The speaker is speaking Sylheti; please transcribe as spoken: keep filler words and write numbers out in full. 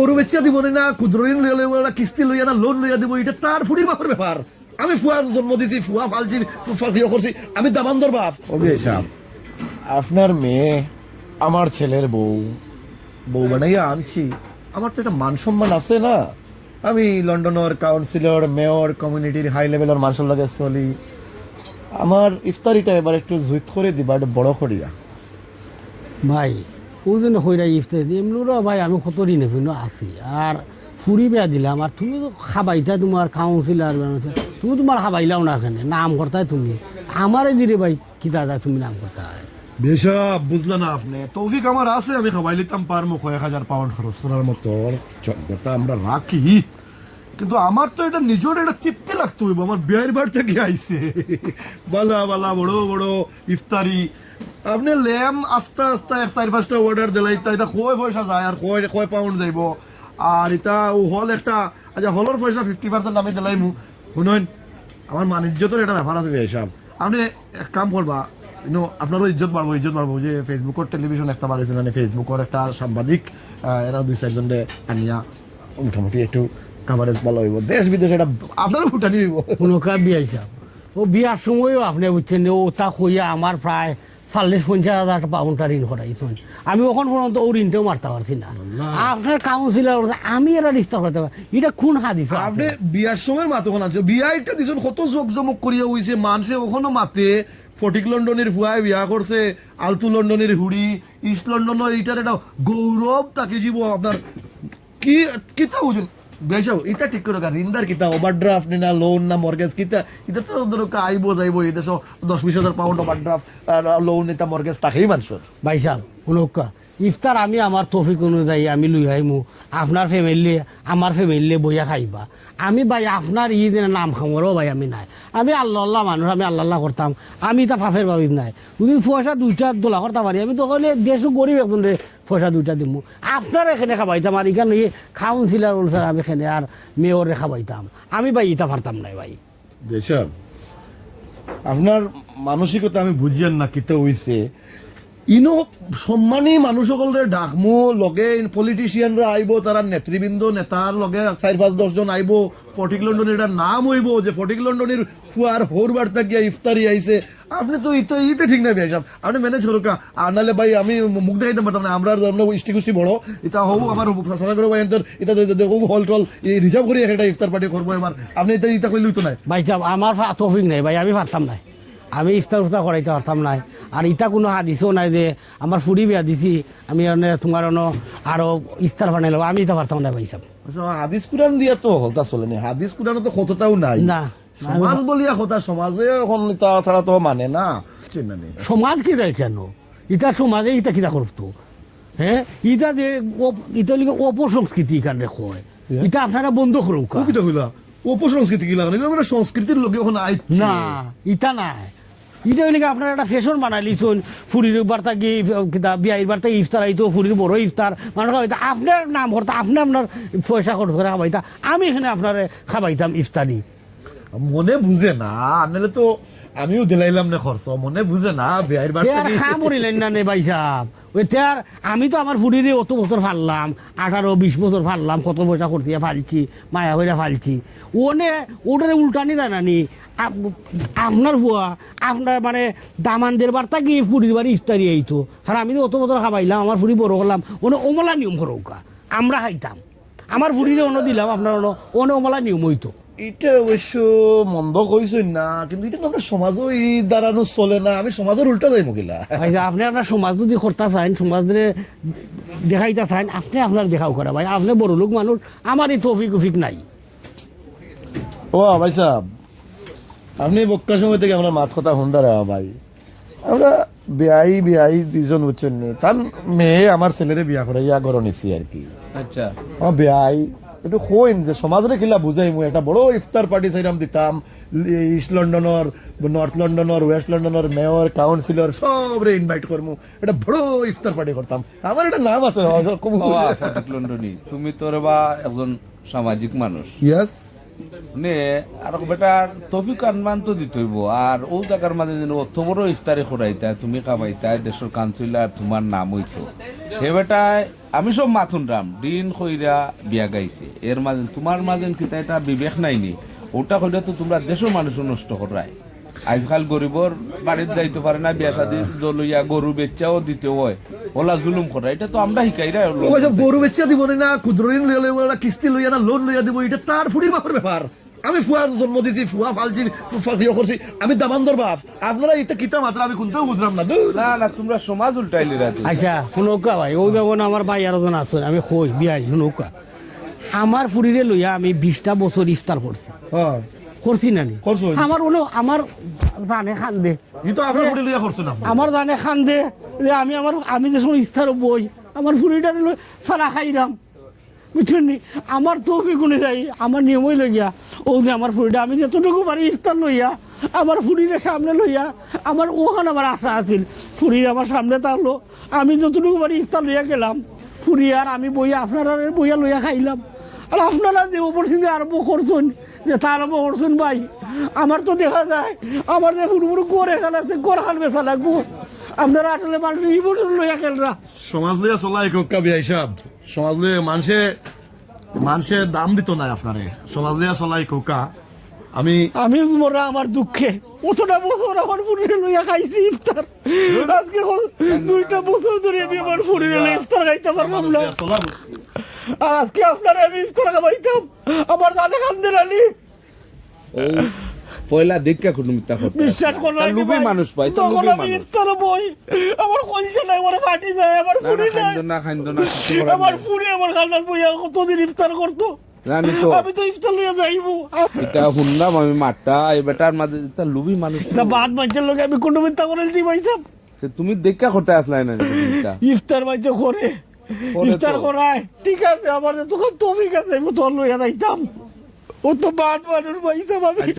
গরু বেচিয়া দিব নি না, ক্ষুদ্র ঋণ লইয়া লইব না, কিস্তি লইয়া না, লোন লইয়া দিব, ইটা তার ফুড়ির বাপর ব্যাপার। আমি ফুয়া জন্ম দিছি, ফুয়া ফালছি, ফু-, ফা-, ইয়ে করছি, আমি দামান্দর বাপ। ও বিয়াই সাব, আপনার মেয়ে আমার ছেলের বউ, বউ বানাইয়া আনছি, আমার তো একটা মান সম্মান আছে না? আমি লন্ডনর কাউন্সিলর, মেয়র, কমিউনিটির হাই লেভেলর মানুষর লগে চলি। আমার ইফতারিটা এবার একটু জুইত করে দিবা, একটু বড় করিয়া। ভাই, ওই জন্য কইরা ইফতারি দিই, এমনি ওরা ভাই আমি কত ঋণে ফিনো আছি, আর ফুড়ি বিয়া দিলাম, আর তুমি তো খাবাইতা তোমার কাউন্সিলর, তুমি তোমার খাবাইলাও না কেনে, নাম করতায় তুমি, আমারে দিরে ভাই, কিতা তুমি নাম করতায়? বিয়াই সাব, বুঝলা না আপনি, তৌফিক আমার আছে, আমি খাবাই লিতাম পারমু, কয়েক হাজার পাউন্ড খরচ করার মতো যোগ্যতা আমরা রাখি, কিন্তু আমার তো এটা নিজের একটা তৃপ্তি লাগতে হইব, আমার বিয়াইর বাড়ি থেকে আইছে বালা বালা বড় বড় ইফতারি। আপনি লেম আস্তা আস্তা এক চার পাঁচটা অর্ডার দিলাই, তাই এটা কয় পয়সা যায় আর কয়, কয় পাউন্ড যাইব? আর এটা ও হল একটা, আচ্ছা, হলর পয়সা ফিফটি পার্সেন্ট আমি দিলাইমু। শুনুন, আমার মান ইজ্জতর একটা ব্যাপার আছে বিয়াই সাব। আপনি এক কাম করবা, ইনো, আপনারও ইজ্জত বাড়বো, ইজ্জত বাড়বো। ওই যে ফেসবুকর টেলিভিশন একটা বাড়াইছে, মানে ফেসবুকর একটা সাংবাদিক, আহ, এরা দুই চারজনরে আনিয়া মোটামুটি একটু কাভারেজ ভালো হইব, দেশ বিদেশ এটা আপনারও ফুটানি হইব। হুনকা বিয়াই সাব, ও বিয়ার সময়ও আপনি বুঝছেন নি, ও তা কইয়া আমার প্রায় চল্লিশ পঞ্চাশ হাজার পাউন্ড ঋণ করাইছেন। আমি ওখান পর্যন্ত ও ঋণটাও মারতে পারছি না। আপনার কাউন্সিলর বলছে, আমি এরা রিস্তা করতে পারি, এটা কোন হাদিস আছে? আপনি বিয়ার সময় মাতো কোন আছে? বিয়া একটা দিছেন কত জোক জমক করিয়া হইছে, মানষে ওখানো মাতে, ফটিক লন্ডনির ফুয়ায় বিয়া করছে, আলতু লন্ডনির হুড়ি, ইস্ট লন্ডনও এইটার একটা গৌরব তাকে জীব আপনার। কি, কিতা বুঝুন? বিয়াই সাব, ইতা ঠিক করো, কার ঋণদার কিতা, ওভারড্রাফট নি না, লোন না, মর্গেজ কিতা? ইতা তো ধরো কা আইবো যাইবো, এই দেশো দশ বিশ হাজার পাউন্ড ওভারড্রাফট আর লোন, ইতা মর্গেজ থাকেই মানুষের। ভাই সাব, হুনউক্কা, ইফতার আমি আমার তৌফিক অনুযায়ী আমি লই আইমু, আপনার ফ্যামিলি, আমার ফ্যামিলি বইয়া খাইবা। আমি ভাই আপনার ই দিনে নাম খামরও ভাই আমি নাই, আমি আল্লাহ আল্লাহ মানুষ, আমি আল্লাহ আল্লাহ করতাম, আমি ইতা ফাফের বাবিদ নাই। যদি পয়সা দুইটা দোলা করতে পারি, আমি তো কইলে দেশও গরিব একজন রে পয়সা দুইটা দিমু। আপনার এখানে খাবাইতাম, আর এখানে ইয়ে কাউন্সিলর বলছে, আমি এখানে আর মেয়রে খাবাইতাম, আমি ভাই ইতা পারতাম নাই ভাই। বিয়াই সাব, আপনার মানসিকতা আমি বুঝিয়ার না, কিতা হইছে। ইনো সম্মানী মানুষ সকলরে ডাকমু, লগে পলিটিশিয়ানরা আইবো, তারা নেতৃবৃন্দ, নেতার লগে চার পাঁচ দশ জন আইবো, ফটিক লন্ডনির এটা নাম হইবো যে ফটিক লন্ডনির ফুয়ার হৌর বাড়িতে গিয়া ইফতারি আইছে। আপনি তো ইতে, ইতে ঠিক না বিয়াই সাব, আপনি ম্যানেজ করুকা। আর নাহলে ভাই আমি মুখ দেখাইতাম পারতাম না, আমরা, আমরা ইষ্টি গুষ্টি বড়, এটা হবো আমার সাদা করে ভাই, এটা, এটা, এটা, এটা হবো হল টল, এই রিজার্ভ করি একটা ইফতার পার্টি করবো এবার। আপনি এটা, এটা কইলে হইতো না। ভাই সাব, আমার ফা-, তৌফিক নাই ভাই, আমি পারতাম না, আমি ইফতার উফতার করাইতে পারতাম না। আর ইটা কোনো হাদিসও নাই যে আমার ফুড়ি বিয়া দিছি, আমি এনে তোমার অনো আরো ইফতার বানাই লব, আমি ইটা পারতাম না ভাই সাব। আচ্ছা, হাদিস কুরআন দিয়া তো হতা চলে নি, হাদিস কুরআনও তো কতটাও নাই। না, না, আমি সমাজ বলিয়া কথা, সমাজে এখন ইটা ছাড়া তো মানে না। চিন্তা নেই। সমাজ কি দেয় কেন? ইটা সমাজে ইটা কিতা করতো? হ্যাঁ, ইটা যে অপ-, ইটা লিগে অপসংস্কৃতি এখানে কয়, ইয়া। ইটা আপনারা বন্ধ করুন। ও কিতা কইলা? অপসংস্কৃতি কি লাগানো? আমরা সংস্কৃতির লগে এখন আইছি। না, ইটা নাই। ইটা হইলে কি আপনারা একটা ফ্যাশন বানাইলিছইন, ফুড়ির বার্তা কি, কিতা, বিয়াইর বার্তা ইফতার আইতো, ফুড়ির বড় ইফতার, মানুষ খাওয়াইতো। আপনার নাম করতা, আপনি আপনার পয়সা খরচ করে খাবাইতা, আমি এখানে আপনারে খাবাইতাম ইফতারি। মনে বুঝে না, আনলে তো আমিও দিলাইলাম না খরচ, মনে বুঝে না, বিয়াইর বার্তা এ আর কি? খাম করিলেন না নে ভাই সাহেব। ওই তে আর আমি তো আমার ফুড়িরে অত বছর ফাললাম, আঠারো বিশ বছর ফাললাম, কত পয়সা খরচ দিয়া ফালছি, মায়া কইরা ফালছি। ওনে, ওটারে উল্টানি জানানি, আপ-, আপনার ফুয়া, আপনার মানে দামান্দের বার্তা কি ফুড়ির বাড়ি ইফতারি আইতো? আর আমি তো অত বছর খাবাইলাম, আমার ফুড়ি বড় করলাম, ওনে অমলা নিয়ম করউক্কা, আমরা খাইতাম। আমার ফুড়িরে অনো দিলাম, আপনার অনো, ওনে অমলা নিয়ম অইতো। ইটা অবশ্য মন্দ কইছইন না, কিন্তু ইটা তো আমরা সমাজও ই দাঁড়ানো চলে না, আমি সমাজর উল্টা যাইমু কিলা। আচ্ছা, আপনি আপনার সমাজ যদি করতা চাইন, সমাজরে দেখাইতা চাইন, আপনি আপনার দেখাও করা ভাই, আপনি বড় লোক মানুষ, আমার এই তৌফিক উফিক নাই। ও ভাই সাহেব, আপনি বক্কা সময় থেকে আমরা মাত কথা হুনরা রে ভাই। আমরা বিয়াই, বিয়াই দুইজন বুঝছইন নি। তার মেয়ে আমার ছেলেরে বিয়া করাইয়া ঘরো নিছি আর কি। আচ্ছা। আমার বিয়াই, একটু কইন যে সমাজরে কিলা বুঝাইমু, একটা বড় ইফতার পার্টি চাইরাম দিতাম, ইস্ট লন্ডনর, নর্থ লন্ডনর, ওয়েস্ট লন্ডনর মেয়র, কাউন্সিলর সবরে ইনভাইট করমু, একটা বড় ইফতার পার্টি করতাম। আমার একটা নাম আছে, খুব ও, ফটিক লন্ডনী, তুমি তো রে বা একজন সামাজিক মানুষ। ইয়েস। নে, আর বেটার তৌফিক আনমান তো দিতে অইবো। আর অউ জাগার মাঝে যেন অত বড় ইফতারি করাইতা, তুমি খাবাইতা, দেশর কাউন্সিলর তুমার নাম অইতো। হে বেটায়, আমি সব মাত হুনরাম, দিন কইরা বিয়া গাইছে। এর মাঝে তুমার মাঝে কিতা এটা বিবেক নাই নি? অউটা কইরা তো তুমরা দেশর মানুষ নষ্ট কররায়। আইজকাল গরিবর বাড়িত যাইতো পারে না, বিয়া শাদি জ-, লইয়া গরু বেচ্চাও দিতে অয়, অলা জুলুম করা, এটা তো আমরা হিকাইরায়। ও ভাই সাহেব, গরু বেচ্চা দিব না, না ক্ষুদ্র ঋণ লইয়া লইব, না কিস্তি লইয়া, না লোন লইয়া দিব, এটা তার ফুড়ির বাপর ব্যাপার। আমি ফুয়ার জন্ম দিছি, ফুয়া ফালছি, ফু-, ফা-, ইয়ে করছি, আমি দামান্দর বাপ। আপনারা এটা কিতা মাতরা, আমি কুনটাও বুঝলাম না। ধুর। না, না, তুমরা সমাজ উল্টাইলিরায়। আচ্ছা, হুনউক্কা ভাই, অউ যেমন আমার ভাই আরো জন আছইন, আমি কই, বিয়াই, হুনউক্কা। আমার ফুড়িরে লইয়া আমি বিশটা বছর ইফতার করছি। হ্যাঁ। করছি না নি? করছো। আমার অইলো, আমার জানে কান্দে। ই তো আপনার ফুড়ি লইয়া করছো না। আমার জানে কান্দে যে আমি আমার, আমি যে সময় ইফতারো বই, আমার ফুড়িটারে লই সারা খাইরাম। বুঝছইন নি? আমার তৌফিক অনুযায়ী, আমার নিয়ম অইলো গিয়া, অউ যে আমার ফুড়িটা, আমি যতটুকু পারি ইফতার লইয়া, আমার ফুড়িরে সামনে লইয়া, আমার অখান আমার আশা আছিল, ফুড়ির আমার সামনে থাকলো, আমি যতটুকু পারি ইফতার লইয়া গেলাম, ফুড়ি আর আমি বইয়া, আপনারারে বইয়া লইয়া খাইলাম। আর আপনারা যে অপরচুনিটি আরম্ভ করছইন, যে তা আরম্ভ করছইন ভাই, আমার তো দেখা যায়, আমার যে ফুরু ফুরু ঘর এখান আছে, ঘরখান বেচা লাগবো। আপনারা আসলে মানুষ ইমোশন লইয়া খেলরা। সমাজ লইয়া চলা হিকউক্কা বিয়াই সাহেব, সমাজ লইয়া মানষে, মানষে দাম দিতো নায় আপনারে, সমাজ লইয়া চলা হিকউক্কা। আমি আমি মরা আমার দুঃখে, অতটা বছর আমার ফুড়িরে লইয়া খাইছি ইফতার। আজকে ক-, দুইটা বছর ধরি আমি আমার ফুড়িরে লইয়া ইফতার খাইতাম পারলাম না। আর আজকে আপনারে আমি ইফতার খাওয়াইতাম, আমার জানে কান্দে না নি। অউ পয়লা দেখিয়া কুনু মিথ্যা কথা বিশ্বাস করো না, লুবি মানুষ পাই, তো তখন লুবি আমি মানুষ। ইফতার বই, আমার কলিজা নাই, আমার ফাটি যায়, আমার না, না, ফুড়ি নাই। কান্দো না, কান্দো না, কিচ্ছু করার নাই। আমার ফুড়ি আমার কান্দাত বইয়া কতদিন ইফতার করতো। জানি তো। আমি তো ইফতার লইয়া যাইবো। ইটা হুনলাম আমি মাতটা, ই বেটার মাঝে ইতা লুবি মানুষ। তা বাদ মানষর লগে আমি কুনু মিথ্যা করাইছি ভাই সাহেব? তে তুমি দেখিয়া কথা আছলায় না নি ইতা? ইফতার মানষে করে, করে ইফতার তো। করায়, ঠিক আছে, আমার যে তখন তৌফিক আছে, আমি তো লইয়া যাইতাম। ও তো বাদ মানুষ ভাই সাহেব, আমি